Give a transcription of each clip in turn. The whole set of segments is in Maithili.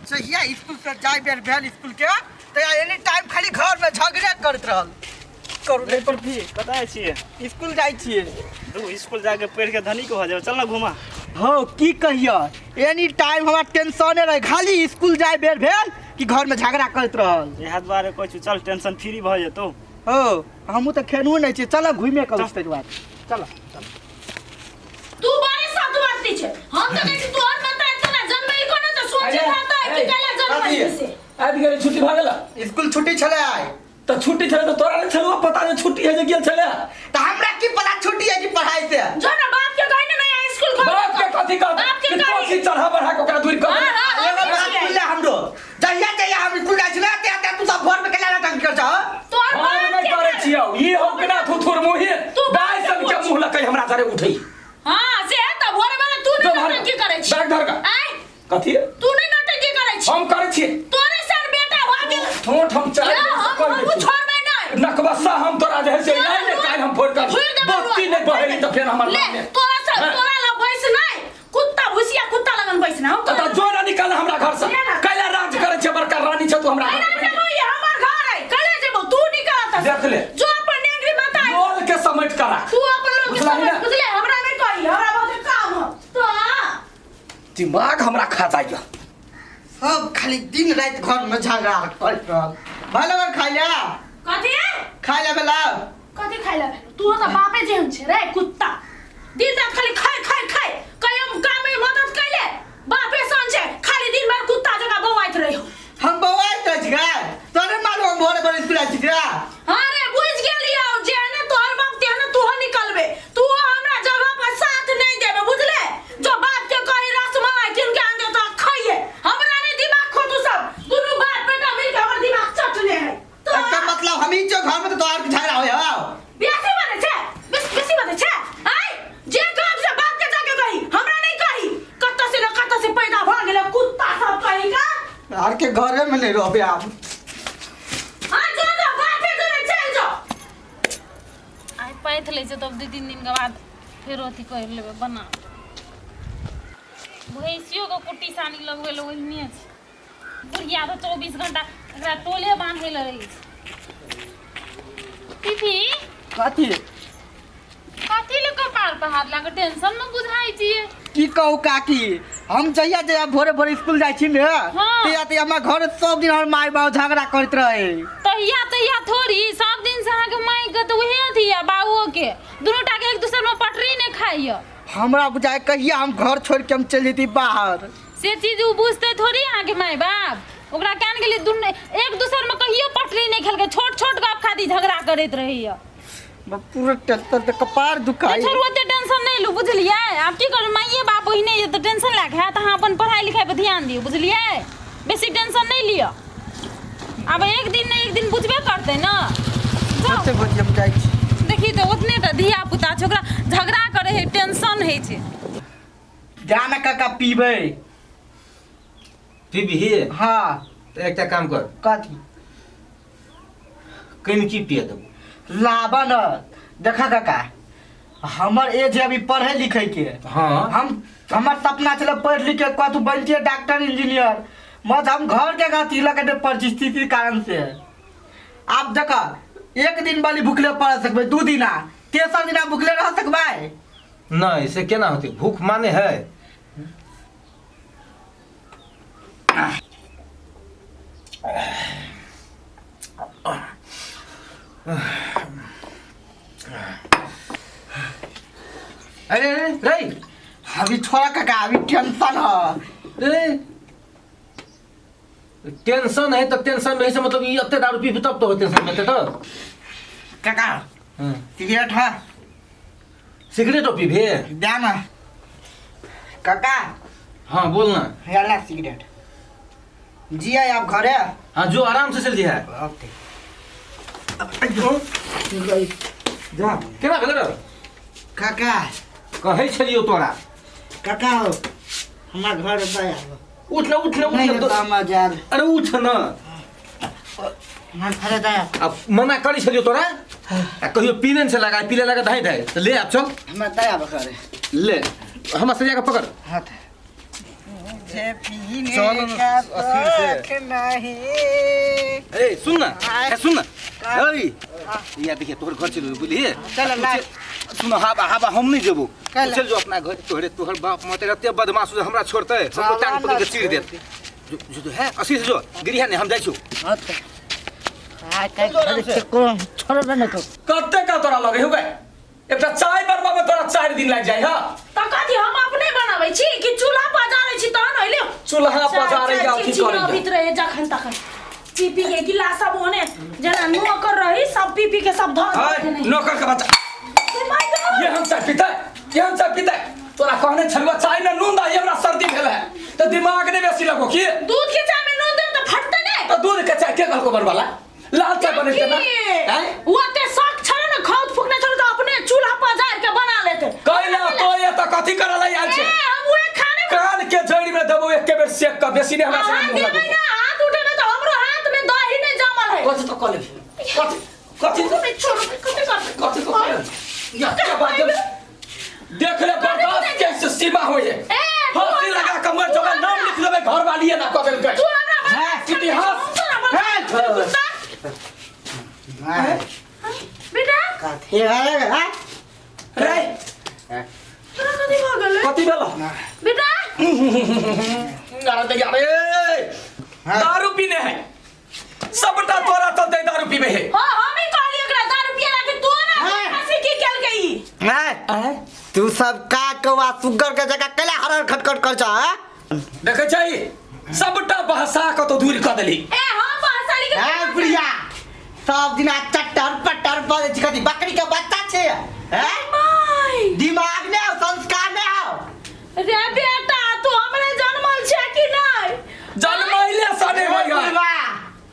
जहिया स्कूल से जाय बेर भेल स्कूल के तहिया एनी टाइम खाली घर में झगड़े करैत रहल। करू नहीं पर भी। कतऽ छियै? स्कूल जाइ छियै। तू स्कूल जाके पढ़ि के धनिक भऽ जेबै, चल ना घुमा। हौ की कहियो, एनी टाइम हमरा टेंशने रहे, खाली स्कूल जाय बेर भेल कि घर में झगड़ा करैत रहल। इएह दुआरे कहै छी चल टेंशन फ्री भऽ जेतौ। हौ हमहूँ तऽ खेलहुँ नहि छियै, चल घुमे के अबै छी ताहि दुआरे। चल चल। तू बड़ी सतवंती छे, हम त कहै छी तोहर माता एतना जन्मैल कोना त सोचे रहता है कि कैला जन्मैल से। आबि गेलै, छुट्टी भऽ गेल? स्कूल छुट्टी छलै आइ। तऽ छुट्टी छलै तऽ तोरा नहि छलौ पता जे छुट्टी है जे गेल छलै? तऽ हमरा की पता छुट्टी है कि पढ़ाई से। जो ना बाप के कहि ना नया स्कूल खोल। बाप के कथी कहत? बाप के कि कही। कथी चढ़ा बढ़ा के ओकरा दूर कर। हां हां एगो बात सुन ले हमरो, जहिया जहिया हम स्कूल जाइ छी ना तहिया तहिया तू सब घर में कैला नौटंकी कर छह? तोहर हम बाप नहि के करै छियौ ई हो केना थुथुर मुँहे तू बाप दाइ के सन के पूछ। मुँह लकै हमरा घरे उठै। हां से त भोरे भोरे तू जो नहीं भर- नौटंकी करै छी। बैग धर का। आय कथी? तू नहीं नौटंकी करै छी। हम करै छियै। तोरे सन बेटा भ गेल। ठोठ हम चाय ना, हम हमहूँ छोड़बै नहीं। नकबस्सा हम तोरा जे है से तोरा यार ने काल्हि हम फोड़ कर फोड़ि देबै बत्ती लोहा। नहि बहेली तऽ फेर हमर ले बाप ने। तोरा से हाँ। तोरा ला बैस नहीं, कुत्ता भुसिया कुत्ता लगन बैस ना। हम तऽ जो ना निकाल हमरा घर से। ले ना। कैला राज करै छै, बड़का रानी छै तू हमरा कैला घर। जेबो, ई हमर घर है, कैला जेबो तू निकल त देख ले। जो अपन नेंगरी माता है। लोल के समेट करा तू अपन लोग के बुझलही समझ ना? बुझले, हमरा नहीं कही, हमरा बहुत काम हो तो आ। दिमाग हमरा खा जाइए। सब खाली दिन राति घर में झगड़ा करैत रहल। भले भले खाइ ले। कथी? खाइ ले बेला। कथी खाइ ले? तू तऽ बापे जेहन छै रे कुत्ता, दिन रात खाली खाय खाय खाय, कहियो काम में मदद कैले बापे सन छै, खाली दिन भर कुत्ता जकाँ बौआइत रहियो। हम बौआइत रहै छी गे? तोरे मालूम हम भोरे भोरे स्कूल जाइ छी गे? अरे बुझ गेलियौ, जेहने तोहर बाप तेहने तूहो निकलबे, तू हमरा जगह पर साथ नहीं देबे बुझले। जो बाप के कही रसमलाई किन के आन दे तो खाइए, हमरा नहीं दिमाग खो, तू सब दुनू बाप बेटा मिल के हमर दिमाग चटने है। तो एकर मतलब हम ही जो घर में तो तोहर के झगड़ा होय हौ। बेसी बने छे, बेसी बने छे। आय जे काम से बाप के जाके कही, हमरा नहीं कही, कत्ता से न कत्ता से पैदा भ गेले कुत्ता सब कही का। आर के घरे में नहीं रहबे आब। हां जो जो बापे जोरे चल जो। आइ पाथि लै छै तब 2-3 दिन के बाद फेर अथी कर लेबै बना। भैंसियो के कुट्टी सानी लगबै लए ओहिने छै। बुढ़िया तऽ 24 घंटा एकरा टोले बान्है लए रहै छै। पीपी कथी? कथी लए कपार पर हाथ लाके टेंशन में बुझाइ छियै? की कहू काकी, हम जहिया जहिया भोरे भोरे स्कूल जाइ छी ने हाँ। तहिया तहिया हमरा घर सब दिन हमर माय बाप झगड़ा करैत रहे। तहिया तहिया थोड़ी, सब दिन से अहाँके माय के तऽ उहे अथी यऽ, बाबुओ के दुनू टा के एक दूसर में पटरी नहि खाइ यऽ। हमरा बुझाइ कहिया हम घर छोड़ के हम चलि जैती बाहर। से चीज उ बुझते थोड़ी अहाँके माय बाप, ओकरा केहन गेलै दुनू एक दूसर में कहियो पटरी नहि खेलकै, छोट छोट गप खातिर झगड़ा करैत रहैया। पूरा टेंशन से कपार दुखाई। छोड़ू ओते टेंशन नहीं लू बुझलियै। आब की करू, माइए बाप ओहिने ये तऽ टेंशन लए के हैत, अहाँ अपन पढ़ाई लिखाई पर ध्यान दियौ बुझलियै, बेसी टेंशन नहीं लिअ। आब एक दिन ने एक दिन बुझबे करतै ने। जाउ। कते बजे हम जाइ छी। देखी तऽ ओतने टा धिया पुता छै, ओकरा झगड़ा करै है टेंशन होइ छै। जा ना काका पीबै। पीबही? हाँ। तऽ एकटा काम कर। कथी? कनि की पिए देबो? लाबा न। देखा काका, हमर एज है अभी पढ़े लिखे के। हाँ। हम हमर सपना छलै पढ़ लिख के कथू बनतियै डॉक्टर इंजीनियर, मगर हम घर के गति लगे के परिस्थिति के कारण से। आब देखा एक दिन वाली भूखले पढ़ सकबै, 2 दिना, तेसर दिना भूखले रह सकबै? नहीं, से केना होतै? भूख माने है। अरे अरे रे अभी छोड़ा काका, अभी टेंशन है। रे टेंशन है तो टेंशन में से मतलब ई अते दारू पीबी तब तो टेंशन में तो काका हाँ। सिगरेट है? सिगरेटो पीबे? दे ना काका। हाँ बोल ना। याला सिगरेट जी आए आप घरे? हाँ जो आराम से चल जी है। ओके जा केना भेलै रे? काका कहै छलियौ तोरा। काका हो हमरा घर पे आबो। उठ ना, उठ ना, उठ नहीं ना। तो हम जा। अरे उठ ना। हमरा घरे दया। अब मना करै छलियौ तोरा आ कहियो पीने से लगा पीले लगा धाइ धाइ तऽ ले आब चल। हमरा दया बकरे। ले हमरा सरिया के पकड़। हाथ। मुझे पीने चल न, का अस्थिर से। शौक नहीं। ए सुन न, ए सुन न, का? ए या देखिए तोहर घर चल बुझलिए। चल, तू ला। सुन, हाबा हाबा, हम नहीं जेबो। काहे ला? चल जो अपना घर, तोहरे तोहर बाप मते रहते बदमाश हो, हमरा छोड़ते हमको टांग पकड़ के चीर देत। जो जो है असी से जो गिरिया ने हम जाइ छु। हाँ तो। आ, काय घर से कोन छोड़बे न कर। कते का तोरा लगे हुए एकटा चाय बनबा में तोरा 4 दिन लागि जाइ। हां, त कथी हम अपने बनाबै छी कि चूल्हा पजारै छी तहन होइले? चूल्हा पजारै के अथी करै के। अबित रहे जखन तखन पी पी के गिलास सब ओने जेना नौकर रही सब पी पी के सब धऽ हाय देने। नौकर के बच्चा, ए my God! ये हम चाय पीते, ये हम चाय पीते। तोरा कहने छलुआ चाय में नून दा, हमरा सर्दी भेल है त दिमाग ने बेसी लगो की। दूध के चाय में नून देब त फटते नै। त दूध के चाय के कहलको बनवाला? लाल चाय बने ना हैं? ओ ते शौक छले ने, खौत फुकने छले त अपने चूल्हा पजार के बना लेते। कैला तो ये त कथी करल आयल ए छै? हम उहे खाने कान के जड़ी में देबो एक बेर सेक के, बेसी ने हमरा से अहाँ मुंह देबै लगो। ना हाथ उठेबै त हमरो हाथ में दही नै जमल है। कथी तो कले, कथी कथी कथी छोड़ो, कथी करबै? कथी तो कले या क्या बात है? देख ले बर्दाश्त के से सीमा होय है। ए, तू फांसी हमरा- लगा के मर जबे, नाम लिख देबे घर वाली है ना कह देलकै। तू हमरा हाँ, इतिहास। हम तोरा बर्दाश्त हाँ। गुस्सा बेटा। कथी है हाँ? रे, तोरा कथी भऽ गेलै? कथी भेल? बेटा। अरे दैया रे, हाँ। दारू पीने है सबटा तोरा चलते दारू पीबे है। हाँ, हम ही कहलियै एकरा दारू पिए ला कि तू ना हाँ। हंसी की केलकै ई? हैं? तू सब का कौआ सुगर के जगह कैला हरर खटखट कर छ हैं? देखे छै सबटा बहसा के तो दूर कऽ देली। ए हम बहसाली के हैं बुढ़िया, सब दिन चट्टर पट्टर बजै छी, कथी बकरी के बच्चा छै हैं? माय दिमाग नहि हो, संस्कार नहि हो। रे बेटा, तू हमरे जनमल छै कि नहि? जनमैले से नहि होय है। बुढ़वा,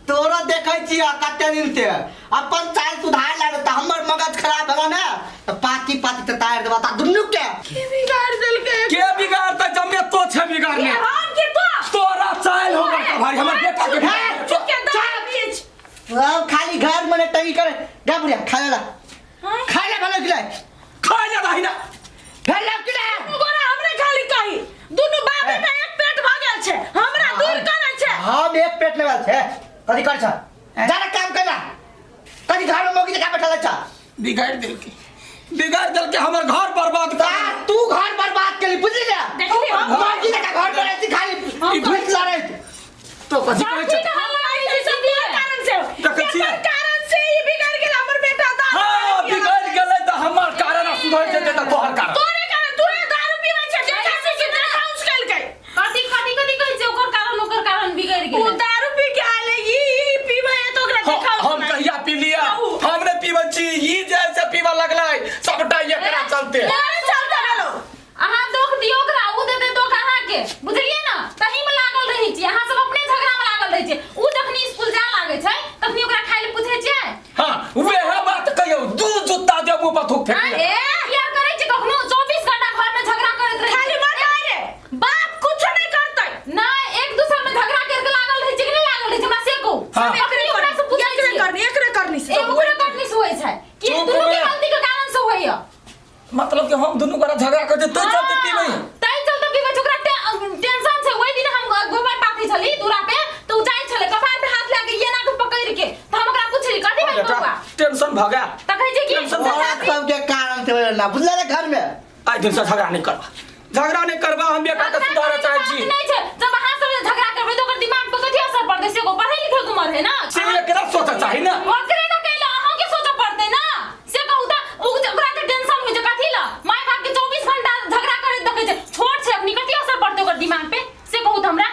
तोरो देखै छियै कते दिन से अपन चाल सुधार ला तऽ हमर मगज खराब भेलो ने तऽ पाती पाती तऽ तार देबा ता दुनू के। के बिगाड़ देलकै? के बिगाड़तै? जमे तो छै के बिगाड़ने। हम के तो? तोरा चाइल हो गल भाई, हमर बेटा के हैं? चुप के दारू पिए छी। अब खाली घर में टंगी करे गा बुढ़िया, खा ला। हैं? खा ले भलो किला। खा जा दाहिना। भलो किला। दुनू गोरा हमरे खाली कही दुनू बाप बेटा एक पेट भऽ गेल छै, हमरा दूर करै छै। हम एक पेट लेवल छै, कथी कर छ जा काम करला, कथी घर में मौगी जगह बैठल छ? बिगाड़ देलकै, बिगाड़ देलकै, हमर घर बर्बाद ता कर। तू घर बर्बाद केली, बुझली ने? देखली हम मौगी जगह घर पर रहै छी खाली हम घुस लड़ै। तो कथी कहै कथी छै? ने हम आई छी सब तोहर कारण से। देखै छियै? केकर कारण से ई बिगड़ गेल हमर बेटा? दारू हाँ, पिए बिगड़ गेलै तऽ हमर कारण आ सुधर जेतै तऽ तोहर कारण। तोरे कारण, तूहे दारू पीबै छै, देखा से कि देखा उसकेलकै। कथी कथी कथी कहै छै? ओकर कारण, ओकर कारण बिगड़ि उ गेलै। दारू पी के आयल है, ई ई पीबै है तऽ ओकरा देखा हम कहिया पी लिया? हम नहि पीबै छी। ई जे से पीबऽ लगलै सबटा एकरा चलते। तोरे चलते भेलौ। अहाँ दोख दियौ ओकरा, उ देतै दोख अहाँके, बुझलियै ने? तहीमे लागल रहै छी अहाँ सब, अपने झगड़ामे लागल रहै छी। उ जखनी स्कूल जाय लागै छै तखनी ओकरा खाय लए पूछै छियै? हाँ, वएह बात कहियौ, दू जूता दे मुंह पर थूक फेंक। ए यार, करै छी कखनो? 24 घंटा घरमे झगड़ा करैत रहै खाली छी। मत आय रे बाप, कुछो नहीं करतै। नहि, एक दोसरमे झगड़ा करके लागल रहै छै कि नहि लागल रहै छै, हमरा से कहू। हाँ। अखनी ओकरा से पूछै एकरे छियै। करनी, एकरे करनी से। ए ओकरे करनी से होइ छै कि चुप दुनू के रे। गलती के कारण से होइया। मतलब कि हम दुनू गोरा झगड़ा कर तै चलते पीबै? तै चलते पीबै छै। ओकरा टेंशन छै। ओहि दिन हम गोबर पाथै छली दूरा पे तऽ उ जाइ छलै कपार पे हाथ लगा के एना के पकड़ि के, तऽ हम ओकरा पुछली, कथी भेल बेटा बौआ? टेंशन भऽ गेल। तऽ कहै छै कि टेंशन भऽ औरत सबके कारण से ना, बुझले ने घर में? आइ दिन से झगड़ा नहि करबा, झगड़ा नहि करबा। हम बेटा के झगड़ा सुधारऽ करैके चाहै बात छी। नहि छै। जब अहाँ सब झगड़ा करबै तऽ ओकर दिमाग पर कथी असर पड़तै से कहू? पढ़ै लिखै के उमर है ना। से एकरा सोचऽ चाही ने। ओकरे ना कैला, अहाँके सोचऽ पड़तै ना, से कहू तऽ। ओकरा तऽ टेंशन होइ छै कथी लए? माय बाप के 24 घंटा झगड़ा करैत देखै छै, छोट छै अखनी, कथी असर पड़तै ओकर दिमाग पे से कहू तऽ हमरा।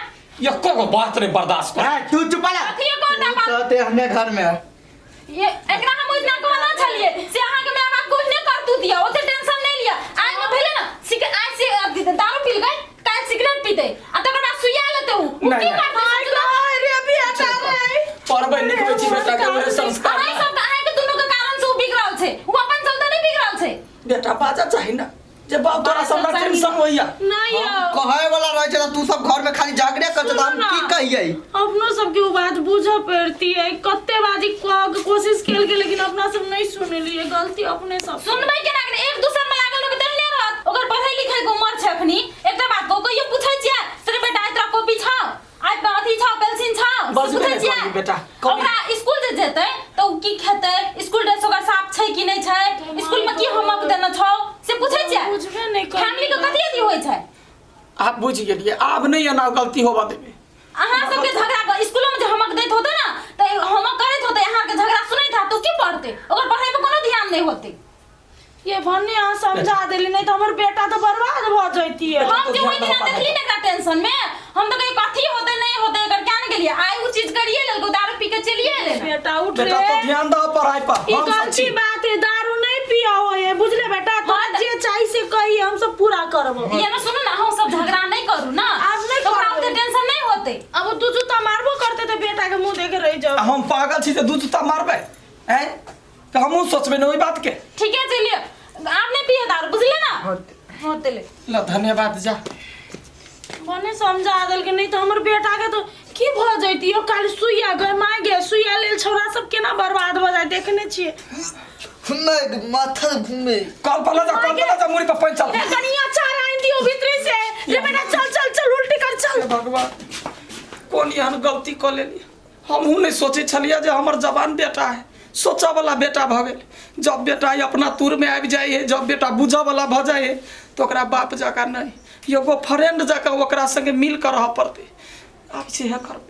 एको गो बात नहि बर्दाश्त कर। हैं, तू चुप रह। कथी एकोटा बात? कहते हमने घर में ये एकरा हम इतना कहना छलिए से अहाँके माय बाप कोई नहि करतू दिया, ओते टेंशन नहीं लिया। आइ में भेलै ना आइ से दारू पी गए, काल्हि सिगरेट पीते आ तकर बाद सुइया लेते उ उ नहीं, की नहीं। करतै सोचू तऽ? रे बेटा रे। पढ़बै लिखबै छी बेटा के, उहे संस्कार। अहाँ सब अहाँके दुनू के कारण से उ बिगड़ल छै, उ अपन चलते नहीं बिगड़ल छै। बेटा, बाजऽ चाही ने जे बाप तोरा से हमरा टेंशन होइया। नहीं यौ। कहे वाला रहे छै तऽ तू सब घर में खाली झगड़े कर तऽ हम सुनू ना। की कहियै? अपनो सबके ओ बात बुझऽ पड़ती है। कते बाजी कह के कोशिश केलकै लेकिन अपना सब नहीं सुनलियै, गलती अपने सब। सुनबै केना के? एक दूसर में लागल रहबै तहने रहत। ओकर पढ़ै लिखै के उमर छै अखनी। एकटा बात कहू, कहियो पूछै छियै से रे बेटा, आइ तोरा आइ अथी छौ पेंसिल छौ से बजबे बुझै नहि छियै करी बेटा, कभी। ओकरा स्कूल जे जेतै तऽ उ की खेतै स्कूल ड्रेस ओकर साफ छै कि नहि छै स्कूल में की होमवर्क देने छौ से पूछै छियै बुझबे नहि करी। फैमिली के कथी अथी होइ छै आब बुझि गेलियै आब नहि एना गलती होबऽ देबै अहाँ सबके झगड़ा स्कूलो में जे होमवर्क दैत होतै ने तऽ होमवर्क करैत होतै अहाँके झगड़ा सुनैत हैत तऽ उ की पढ़तै ओकर पढ़ाई पर कोनो ध्यान नहि होतै ये भन्ने अहाँ समझा देली नहीं तो हमर बेटा तो बर्बाद भ जैतिए हम जे ओहि दिना देखली ने एकरा टेंशन में हम तो कही कथी होते नहीं होते एकर क्या ने गेलिए आइ उ चीज करिए लेलको दारू पी के चलिए एले ने। बेटा उठ रे बेटा तो ध्यान दह पढ़ाई पर ई हम सब गलती छी बात है दारू नहीं पिया हो है बुझले बेटा तो हाँ, जे चाही से कही हम सब पूरा करबो ये ना सुनू ना हम सब झगड़ा नहीं करू ना आब नहि तो ओकरा करबै। ओते टेंशन नहीं होते अब दू जूता मारबो करते तो बेटा के मुंह देखे रह जाओ आ हम पागल छी जे दू जूता मारबै हैं तऽ हमहूँ सोचबै ने ओहि बात के ठीक है चलिए आप नहीं पिए दारू बुझले ना होते ले ल धन्यवाद जा भने समझा देलकै नहीं तो हमर बेटा के तो की भ जैती यो काल सुइया गए माय गे सुइया लेल छौड़ा सब केना बर्बाद भ जाय देखने छियै नहीं माथा घूमे कल पर ल जा कल पर ल जा मुड़ी पर पानि चल ए कनिया अचार आनि दियो भीतरी से रे बेटा चल चल चल उल्टी कर चल हे भगवान कोन एहन गलती कऽ लेली हमहूँ नहि सोचै छलियै जे हमर जवान बेटा है सोचऽवला बेटा भऽ गेल जब बेटा अपना तुरमे आबि जाइ है जब बेटा बुझऽवला भऽ जाइ है तऽ ओकरा बाप जकाँ नहि एगो फ्रेंड जकाँ ओकरा सङ्गे मिल कऽ रहऽ पड़तै आब सेहे करबै।